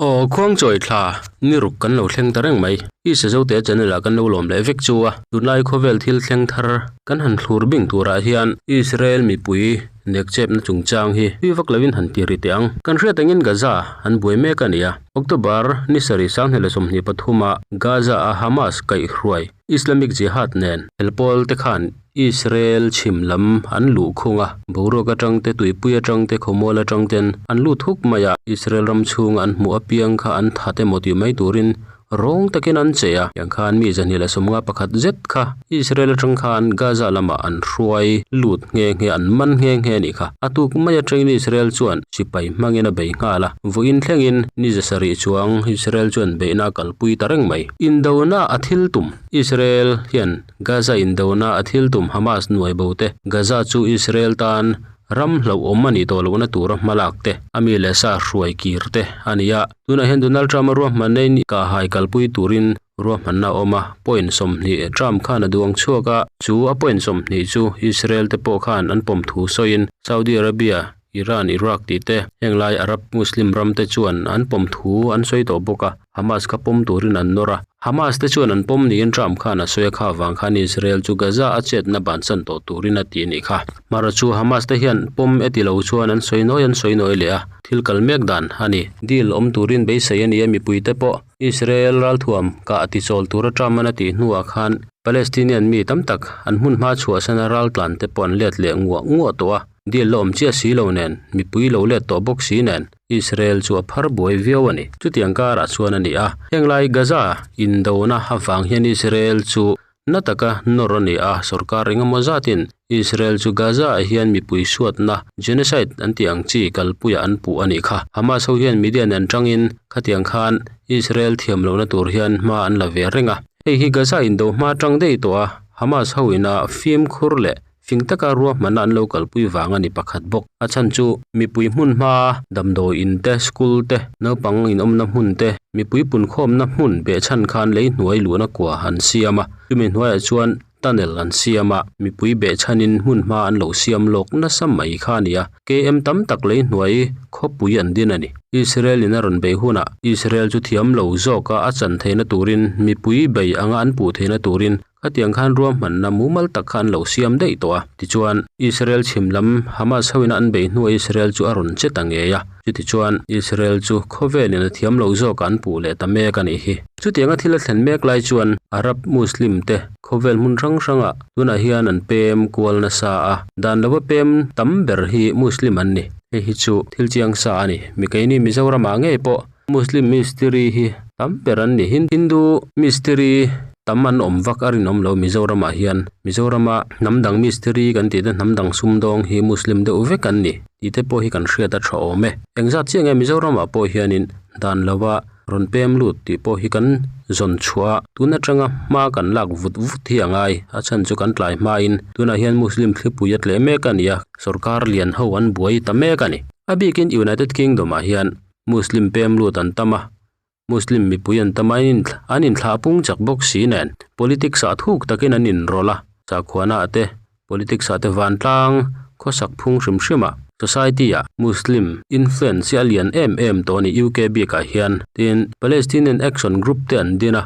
Aw Khuangchawi thla ni ruk kan lo thleng ta reng mai. I Sazote channel ah kan lo lawm leh vek chu a. Tunlai khawvel thil thleng thar kan han thlur bing turah hian Israel mipui nekchepna chungchang hi tui vak lovin han ti ri teh ang. Kan hriat angin Gaza an buai mek a ni a. October ni sarih sanghnih leh 23 ah Gaza a Hamas kaihhruai Islamic Jihad nen helpawl te khan Israel chhim lam an luh khung a, boruak atang te, tuipui atang te, khawmual atang ten an lut huk mai a, Israel ram chhunga an hmuh apiang kha an that emaw tih mai turin rawng takin an che a, tiang khan mi 251 zet kha Israel atang khan Gaza lamah an hruai lut nghe nghe, an man nghe nghe a nih kha. A tuk mai atangin Israel chuan sipai hmangin a bei nghal a, vawiin thlengin ni 700 chuang Israel chuan beihna a kalpui ta reng mai. Indona a thil tum, Israel hian Gaza indona a thil tum Hamas nuai bo te, Gaza chu Israel tan ram hlauhawm a nih tawh lohna tura hmalak te, a mi leh sa hruai kir te a ni a. Tunah hian Donald Trump-a ruahmanna in kahhai kalpui turin ruahmanna a awm a, point 20 Trump khan a duang chhuak a, chu a point 20 chu Israel te pawh khan an pawm thu sawiin Saudi Arabia, Iran, Iraq tih te heng lai Arab Muslim ram te chuan an pawm thu an sawi tawh bawk a, Hamas kha pawm turin an nawr a. Hamas te chuan an pawm niin Trump khan a sawi a, kha vang khan Israel chu Gaza a chetna bansan tawh turin a ti a nih kha. Mara chu Hamas te hian pawm e ti lo chuan an sawi nawi an sawi nawi leh a, thil kal mek dan a ni. Deal awm turin beisei a ni a, mipui te pawh Israel ralthuam kah ti chawl tura Trump an a tih hnuah khan Palestinian mi tam tak an hmun hma chhuahsana raltlan te pawh an let leh nguah nguah tawh a. Deal la awm chiah si lo nen, mipui lo let tawh bawk si nen, Israel chu a phar buai viau a ni. Chutiang karah chuan a ni a, henglai Gaza indona avang hian Israel chu na taka nawr a ni a, sorkar engemaw zatin Israel chu Gaza ah hian mipui suatna, genocide, an tih ang chi kalpuiah an puh a nih kha. Hamas ho hian media nen tangin khatiang khan Israel thiam lohna tur hian hma an la ve reng a. Hei hi Gaza indo hma tang daih tawh a, Hamas ho ina fimkhur leh Fing taka ruahmanna an lo kalpui vang a ni pakhat bawk. A chhan chu mipui hmun hma, damdawi in te, school te, naupang inawmna hmun te, mipui punkhawmna hmun behchhan khan lei hnuai luhna kua an siam a, chumi hnuaiah chuan tunnel an siam a, mipui behchhanin hmun hma an lo siam lawk nasa mai kha a ni a, KM tam tak lei hnuai khawpui an din a ni. Israel in a rawn bei hunah Israel chu thiam lo zawka a chan theihna turin mipui bei anga an puh theihna turin Khatiang khan ruahmanna mumal tak kha an lo siam daih tawh a. Tichuan, Israel chhim lam Hamas hoin an beih hnuah Israel chu a rawn che ta ngei a. Chutichuan, Israel chu khawvelin a thiam lo zawkah an puh leh ta mek a nih hi. Chutianga thil a thlen mek lai chuan Arab Muslim te khawvel hmun hrang hrangah tunah hian an pem kual nasa a. Dan lova pem tam ber hi Muslim an ni. Hei hi chu thil chiang sa a ni. Mikeini Mizoramah ngei pawh Muslim mistiri hi tam ber an ni. Hindu mistiri tam an awm vak a rinawm lo Mizoramah hian. Mizorama hnam dang mistiri kan tih te hnam dang sumdawng hi Muslim deuh vek an ni tih te pawh hi kan hriat a tha awm e. Engzat chiah nge Mizoramah pawh hianin dan lova rawn pem lut tih pawh hi kan zawn chhuah a, tun atanga hma kan lak vut vut hi a ngai. A chhan chu kan tlai hmain tunah hian Muslim thlipui a tleh mek a ni a, sorkar lian ho an buai ta mek a ni. A bikin United Kingdom ah hian Muslim pem lut an tam a, Muslim mipui an tam a, an inthlah pung chak bawk si nen politics ah thuk takin an inrawlh a, sakhuana ah te, politics ah te vantlang khawsak phung hrim hrim ah society ah Muslim influence hi a lian em em tawh a ni UK bik ah hian tin Palestinian Action Group te an din a,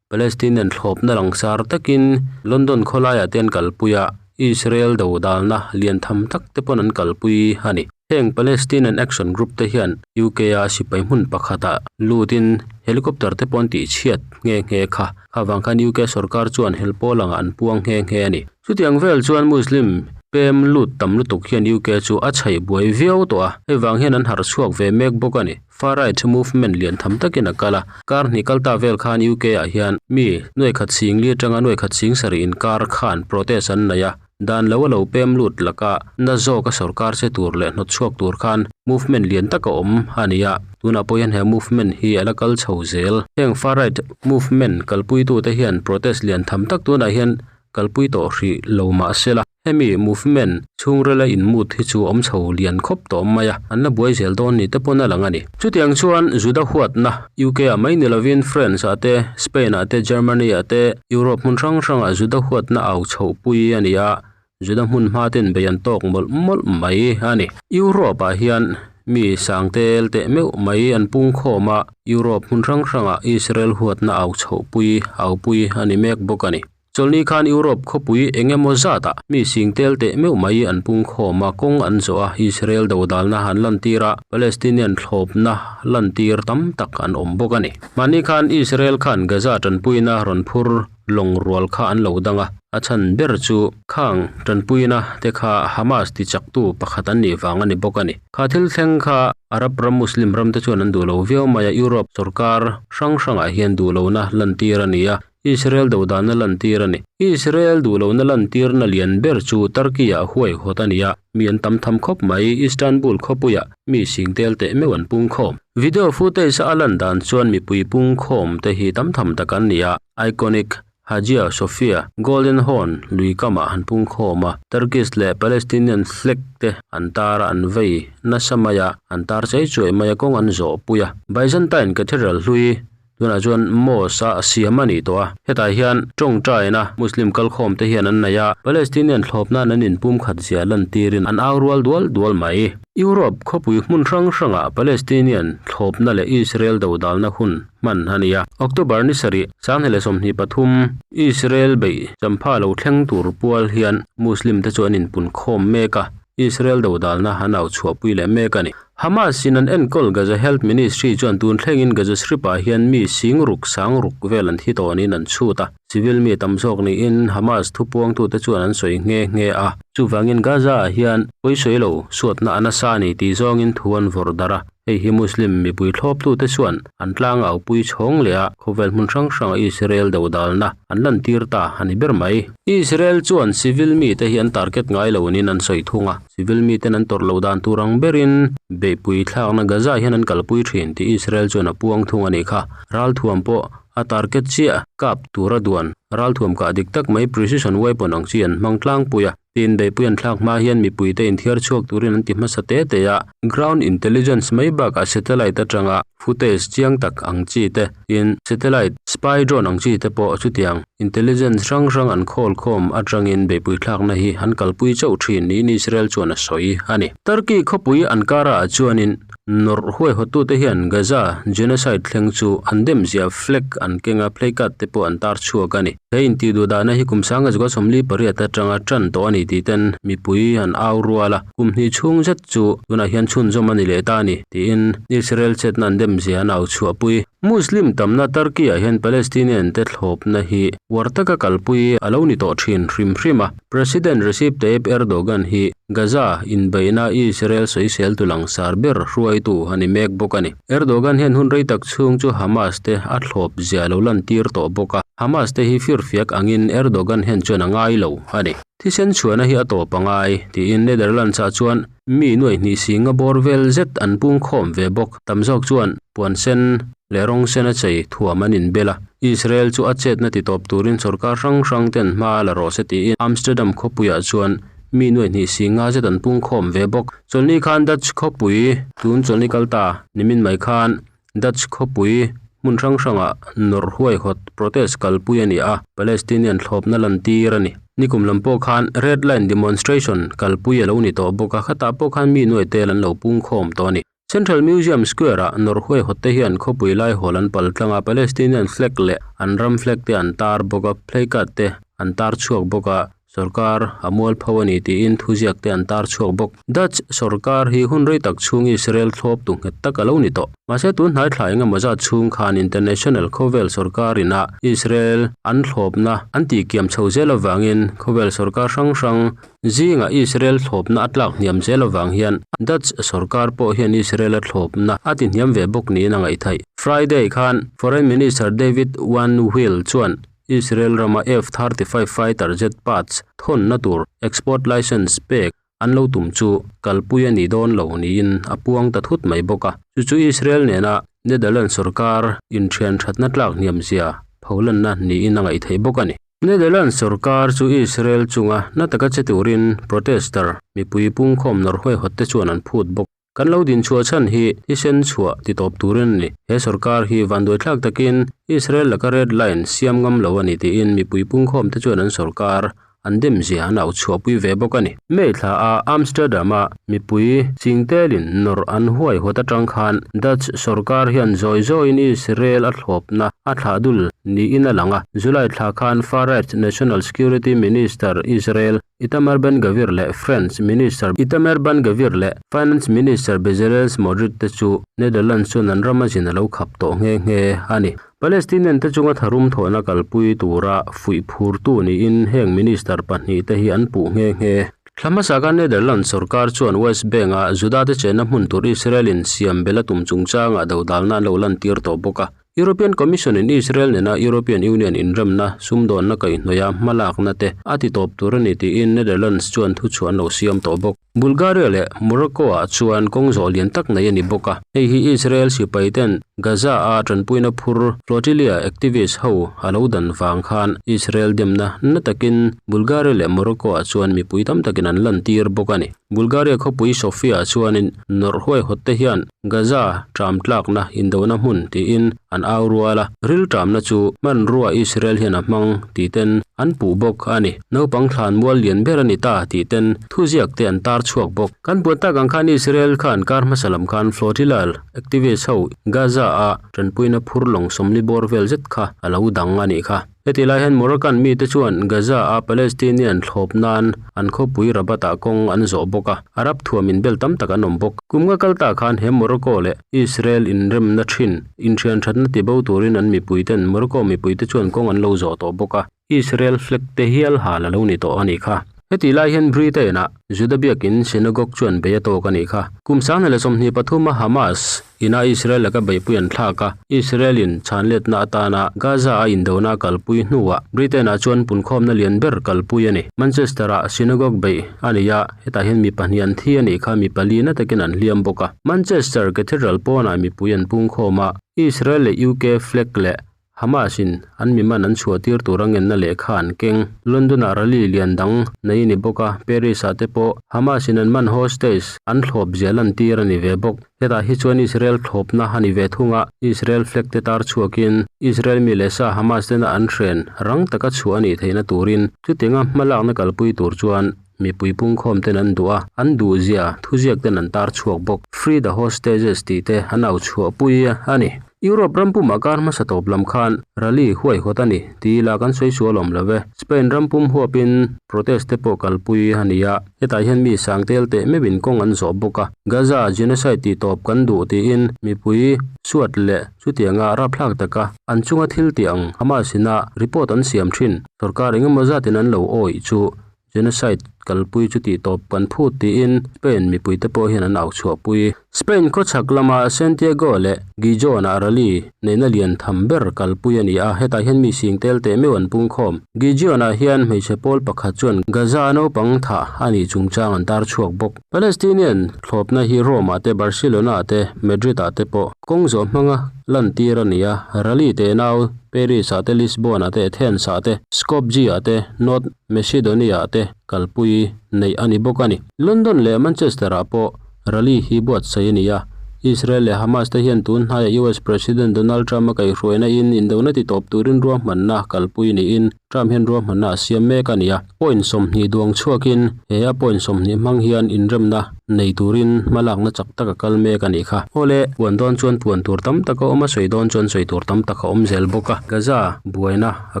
Palestinian thlawpna langsar takin London khawlaiah te an kalpui a, Israel dodalna lian tham tak te pawn an kalpui a ni. Heng Palestinian Action Group te hian UK a sipai hmun pakhatah lutin helicopter te pawn tihchhiat nghe nghe kha. Kha vang khan UK sorkar chuan helpawl angah an puang nghe nghe a ni. Chutiang vel chuan Muslim pem lut tam lutuk hian UK chu a chhaih buai viau tawh a, hei vang hian an harh chhuak ve mek bawk a ni. Far right movement lian tham takin a kal a, kar hnih kal ta vel khan UK ah hian mi nuai khat sing li atanga nuai khat sing sarih inkar khan protest an nei a, dan lo a lo pem lut laka na zawka sorkar che tur leh hnawt chhuak tur khan movement lian tak a awm a ni a, tunah pawh hian he movement hi a la kal chho zel. Heng far right movement kalpuitute hian protest lian tham tak tunah hian kalpui tawh hrih lo mah se la. Hemi movement chhungrela inmut hi chu awm chho lian khawp tawh mai a, an la buai zel dawn ni te pawn a lang a ni. Chutiang chuan Juda huatna UK ah mai ni lovin France ah te, Spain ah te, Germany ah te, Europe hmun hrang hrangah Juda huatna au chhoh pui a ni a, Juda hmun hma ten bei an tawk mawlh mawlh mai a ni. Europe ah hian. Mi sang tel teh meuh mai an pung khawm a, Europe hmun hrang hrangah Israel huatna au chhohpui aupui a ni mek bawk a ni. Chawlhni khan Europe khawpui eng emaw zatah mi sing tel teh meuh mai an pung khawm a, kawng an zawh a, Israel dodalna an lantir a, Palestinian thlawpna lantir tam tak an awm bawk a ni. Mahni khan Israel khan Gaza tanpuina rawn phur lawng rual kha an lo dang a, a chhan ber chu khang tanpuina te kha Hamas tichaktu pakhat an nih vang a ni bawk a ni. Kha thil thleng kha Arab ram Muslim ram te chuan an duh lo viau mai a, Europe sorkar hrang hrangah hian duh lohna lantir a ni a, Israel dodanna lantir a ni. Israel duh lohna lantirna lian ber chu Turkey-ah huaihawt a ni a, mi an tam tham khawp mai. Istanbul khawpuiah mi sing tel teh meuh an pung khawm. Video footage-a a lan dan chuan mipui pung khawm te hi tam tham tak an ni a, iconic Hagia Sophia, Golden Horn lui kamah an pung khawm a, Turkish leh Palestinian flag te an tar a, an vei nasa mai a, an tar chei chuai mai a, kawng an zawh pui a. Byzantine Cathedral hlui Tunah chuan mosque a siam a nih tawh a, hetah hian tawngtaina Muslim kalkhawm te hian an nei a, Palestinian thlawp nan an inpum khat zia lantirin an au rual dual dual mai. Europe khawpui hmun hrang hrangah Palestinian thlawpna leh Israel dodalna hun hman a ni a, October ni sarih, 2023, Israel beih champha lo thleng tur pual hian Muslim te chu an inpun khawm mek a, Israel dodalna an au chhuahpui leh mek a ni. Hamas in an enkawl Gaza Health Ministry chuan tun thlengin Gaza Strip ah hian mi sing ruk sang ruk vel an thi tawnin an chhut a, civil mi tam zawk niin Hamas thupuangtute chuan an sawi nghe nghe a. Chuvangin Gaza ah hian pawisawi lo suatna a nasa a ni tih zawngin thu an vawrh darh a, hei hi Muslim mipui thlawptute chuan an tlang aupui chhawng leh a, khawvel hmun hrang hranga Israel dodalna an lantir ta a ni ber mai. Israel chuan civil mite hi an target ngai lo niin an sawi thung a. Civil miten an tawrh loh dan tur ang berin beihpui thlakna Gaza hian an kalpui thin tih Israel chuan a puang thung a nih kha. Ralthuam pawh a target chiah kap tura duan ralthuam kah dik tak mai precision weapon ang chi an hmang tlangpui a. Tin, beihpui an thlak hma hian mipuite inthiar chhuak turin an ti hmasa te te a. Ground intelligence mai bakah satellite atanga footage chiang tak ang chi te, tin satellite spy drone ang chi te pawh chutiang intelligence hrang hrang an khawl khawm atangin beihpui thlakna hi an kalpui chauh thin niin Israel chuan a sawi a ni. Turkey khawpui Ankara ah chuanin nawrh huaihawttute hian Gaza genocide thleng chu an dem zia flag an keng a, placard te pawh an tar chhuak a ni. He intihduhdahna hi kum sanga zuka 48 atanga tan tawh a ni tih ten mipui an au rual a, kum hnih chhung zet chu tunah hian chhunzawm a ni leh ta a ni, tiin Israel chetna an dem zia an au chhuahpui. Muslim tamna Turkey-ah hian Palestinian te thlawpna hi uar taka kalpui a lo ni tawh thin hrim hrim a, President Recep Tayyip Erdogan hi Gaza inbeihna Israel sawiseltu langsar ber hruaitu a ni mek bawk a ni. Erdogan hian hun rei tak chhung chu Hamas te a thlawp zia lo lantir tawh bawk a, Hamas te hi firfiak angin Erdogan hian chuan a ngai lo a ni. Thisen chhuahna hi a tawp a ngai, tiin Netherlands-ah chuan mi nuaih hnih singa bawr vel zet an pung khawm ve bawk. Tam zawk chuan puan sen leh rawng sen a chei thuam an inbel a, Israel chu a chetna ti tawp turin sorkar hrang hrang ten hma a la rawh se tiin Amsterdam khawpuiah chuan mi nuaih hnih singa zet an pung khawm ve bawk. Chawlhni khan Dutch khawpui tun chawlhni kal ta nimin mai khan Dutch khawpui hmun hrang hrangah nawrh huaihawt protest kalpui a ni a, Palestinian thlawpna lantir a ni. Nikum lam pawh khan Red Line demonstration kalpui a lo ni tawh bawk a, khatah pawh khan mi nuai tel an lo pung khawm tawh a ni. Central Museum Square-ah nawrh huaihawt te hian khawpui laihawl an pal tlang a, Palestinian flag leh an ram flag te an tar bawk a, placard te an tar chhuak bawk a. Sorkar a mualpho a ni tiin thuziak te an tar chhuak bawk. Dutch sorkar hi hun rei tak chhung Israel thlawptu nghet tak a lo ni tawh. Mahse tun hnai thla engemaw zat chhung khan international khawvel sorkar ina Israel an thlawpna an tihkiam chho zel avangin khawvel sorkar hrang hrang zingah Israel thlawpna a tlak hniam zel avang hian Dutch sorkar pawh hian Israel a thlawpna a tihniam ve bawk niin a ngaihtheih. Friday khan Foreign Minister David Van Weel chuan Israel rama F 35 fighter jet parts thawnna tur export licence pek an lo tum chu kalpui a nih dawn lo niin a puang ta thut mai bawk a. Chu chu Israel nena Netherlands sorkar inthian thatna tlak hniamzia pholanna niin a ngaih theih bawk a ni. Netherlands sorkar chu Israel chunga na taka che turin protester mipui pungkhawm nawrh huaihawt te chuan an phut bawk. Kan lo din chhuah chhan hi thisen chhuah ti tawp turin a ni. He sorkar hi vanduaithlak takin Israel laka red line siam ngam lo a ni tiin mipui pungkhawm te chuan an sorkar an dem zia an auchhuahpui ve bawk a ni. May thla a Amsterdam a mipui chingtelin nawrh an huaihawt atang khan Dutch sorkar hian zawi zawiin Israel a thlawpna a thlah dul niin a lang a. July thla khan far-right National Security Minister Israel Itamar Ben-Gvir leh French Minister Itamar Ben-Gvir leh Finance Minister Bezalel Smotrich te chu Netherlands chuan an rama zin a lo khap tawh nghe nghe a ni. Palestinian te chunga tharum thawhna kalpui tura fuih phurtu niin heng minister pahnihte hi an puh nghe nghe. Thla hmasa khan Netherlands sorkar chuan West Bank-a Juda te chenna hmun tur Israel-in siam bel a tum chungchangah dodalna an lo lantir tawh bawk a. European Commission-in Israel nena European Union inremna sumdawnna kaihhnawih a hmalakna te a ti tawp tur a ni tiin Netherlands chuan thuchhuah an lo siam tawh bawk. Bulgaria leh Morocco-ah chuan kawng zawh lian tak nei a ni bawk a, hei hi Israel sipai ten Gaza-a tanpuina phur flotilla activist ho a lo dan vang khan Israel demna na takin Bulgaria leh Morocco-ah chuan mipui tam takin an lantir bawk a ni. Bulgaria khawpui Sofia chuanin nawrh huaihawt te hian Gaza ṭam tlakna indona hmun tiin an au rual a, ril ṭamna chu hmanrua Israel hian a hmang tih ten an puh bawk a ni. Naupang thlan mual lian ber a ni ta tih ten thuziak te an tar chhuak bawk. Kan puan tak ang khan Israel khan kar hmasa lam khan flotilla activist ho Gaza a ṭanpuina phur lawng 40 bawr vel zet kha a lo dang a nih kha. Heti lai hian Moroccan mite chuan Gaza-a Palestinian thlawp nan an khawpui Rabat-ah kawng an zawh bawk a, Arab thuam inbel tam tak an awm bawk. Kum nga kal ta khan he Morocco leh Israel inremna thin inthianthatna tibo turin an mipuiten Morocco mipuite chuan kawng an lo zawh tawh bawk a, Israel flag te hial hal a lo ni tawh a nih kha. Heti lai hian Britain-ah Juda biakin synagogue chuan bei a tawk a nih kha. Kum 2023 a Hamas ina Israel laka beihpui an thlak a, Israel-in chhanletna atana Gaza-a indona a kalpui hnuah Britain-ah chuan punkhawmna lian ber kalpui a ni. Manchester-ah synagogue beih a ni a, hetah hian mi pahnih an thi a nih kha mi pali na takin an hliam bawk a. Manchester Cathedral pawnah mipui an pungkhawm a, Israel leh UK flag leh Hamas in an mi man an chhuah tir tur a ngenna lehkha an keng. London ah rally lian dang nei a ni bawk a, Paris ah te pawh Hamas in an man hostage an thlawp zia lantir a ni ve bawk. Hetah hi chuan Israel thlawpna a ni ve thung a, Israel flag te tar chhuakin Israel mi leh sa Hamas tena an hren rang taka chhuah a nih theihna turin chutianga hmalakna kalpui tur chuan mipui pungkhawm ten an duh a, an duh zia thuziak ten an tar chhuak bawk. Free the hostages tih te an au chhuahpui a ni. Europe ram pumah kar hmasa tawp lam khan rally huaihawt a ni ti ila kan sawi sual awm lo ve. Spain ram pum huapin protest te pawh kalpui a ni a, hetah hian mi sang tel teh meuhin kawng an zawh bawk a. Gaza genocide tih tawp kan duh tiin mipui suat leh chutianga rapthlak taka an chunga thil tih ang Hamas ina report an siam thin sorkar engemaw zatin an lo awih chu Genocide kalpui chu tih tawp kan phut tiin Spain mipuite pawh hian an au chhuahpui. Spain khawchhak lama Santiago leh Gijon-ah rally neihna lian tham ber kalpui a ni a, hetah hian mi sing tel teh meuh an pungkhawm. Gijon-ah hian hmeichhe pawl pakhat chuan Gaza-a naupang thah a nih chungchang an tar chhuak bawk. Palestinian thlawpna hi Rome-ah te, Barcelona-ah te, Madrid-ah te pawh kawng zawh hmanga lantir a ni a, rally tenau Paris-ah te, Lisbon-ah te, Athens-ah te, Skopje-ah te, North Macedonia-ah te kalpui neih a ni bawk a ni. London leh Manchester-ah pawh rally hi buatsaih a ni a, Israel leh Hamas te hian tun hnaiah US President Donald Trump-a kaihhruaina in indona titawp turin ruahmanna kalpui niin Trump hian ruahmanna a siam mek a ni a. Point 20 duang chhuakin he a point 20 hmang hian inremna nei turin hmalakna chak tak a kal mek a nih kha. Awle, puan dawn chuan puan tur tam tak a awm a, sawi dawn chuan sawi tur tam tak a awm zel bawk a. Gaza buaina a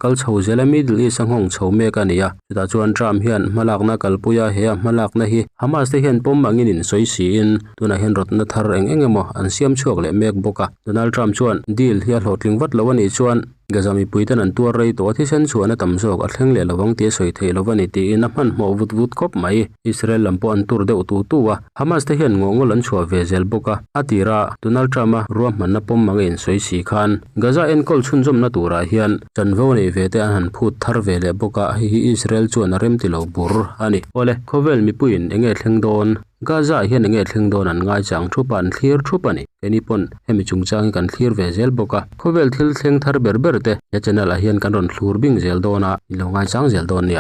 kal chho zel a, Middle East a nghawng chho mek a ni a. Chutah chuan Trump hian hmalakna kalpui a, he a hmalakna hi Hamas te hian pawm angin insawi siin tunah hian rawtna thar eng eng emaw an siam chhuak leh mek bawk a. Donald Trump chuan deal hi a hlawhtling vat lo a nih chuan Gaza mipuiten an tuar rei tawh a, thisen chhuahna tam zawk a thleng leh lovang tih a sawi theih lo a ni tiin a hmanhmawh vut vut khawp mai. Israel lam pawh an tur deuh tu tu a, Hamas te hian ngawhngawl an chhuah ve zel bawk a. A tira Donald Trump-a ruahmanna pawm ang a insawi si khan Gaza enkawl chhunzawmna turah hian chanvo nei ve te an han phut thar ve leh bawk a, hei hi Israel chuan a remti lo bur a ni. Awle, khawvel mipuiin eng nge thleng dawn? Gaza-ah hian eng nge thleng dawn an ngaichang thup a, an thlir thup a ni. Keini pawn hemi chungchang hi kan thlir ve zel bawk a. Khawvel thil thleng thar ber ber te he channel ah hian kan rawn thlur bing zel dawn a, in lo ngaichang zel dawn nia.